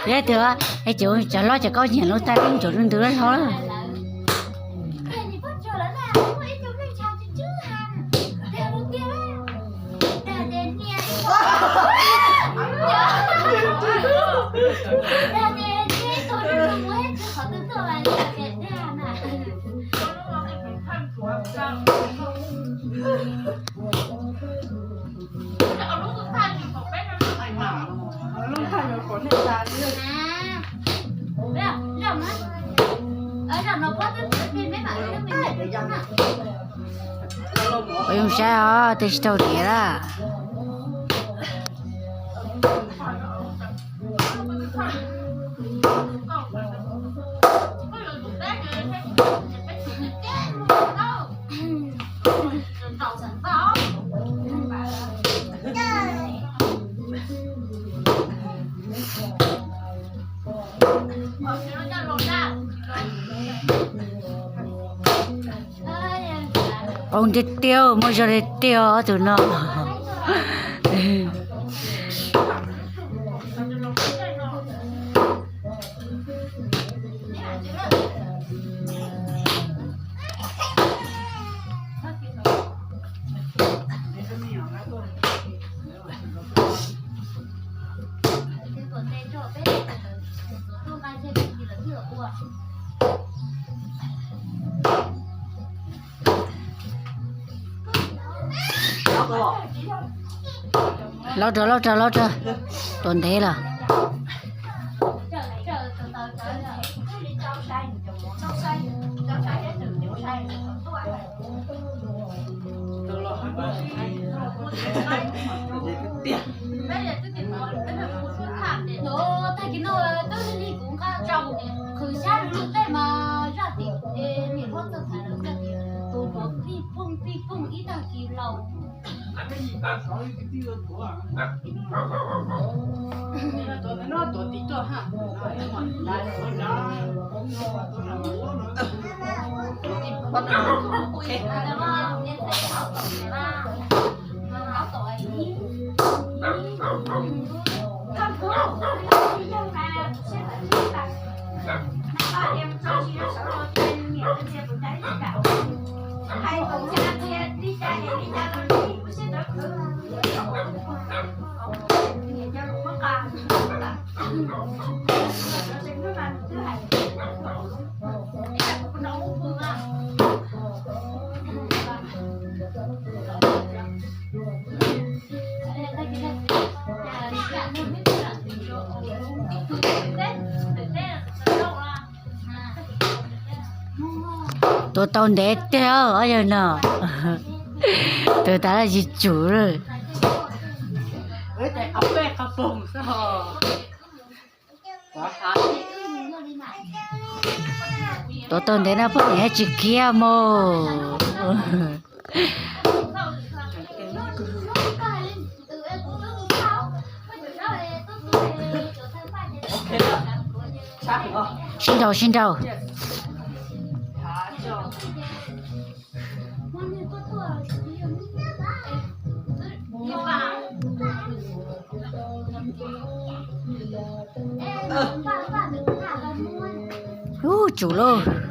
Yog tias es cov cov hlob cov koj nyiam lub tab lub ntsuav lub ntws lub hlob. Ua zoo saib os, twb tsis tau tiav lawm. Qoo tiag tiag, muaj zog tiag tiag ob tug no. Lauj rau, lauj rau, lauj rau. Tua ntev lawm. Tag kis no twb li kuv nqa rau qhwv xyab lub tej mas zaj tim niam hlob txawj tham lawv zaj tim tus nrov pij pooj pij pooj ib tag kis laus. Tua tau ntev tiag os yawg no. Tua tas lawm tsis tsum lawm. Tua tau ntev no poj niam tsis khiav mus. Sib nraus, sib nraus. Ub, tsum lauj.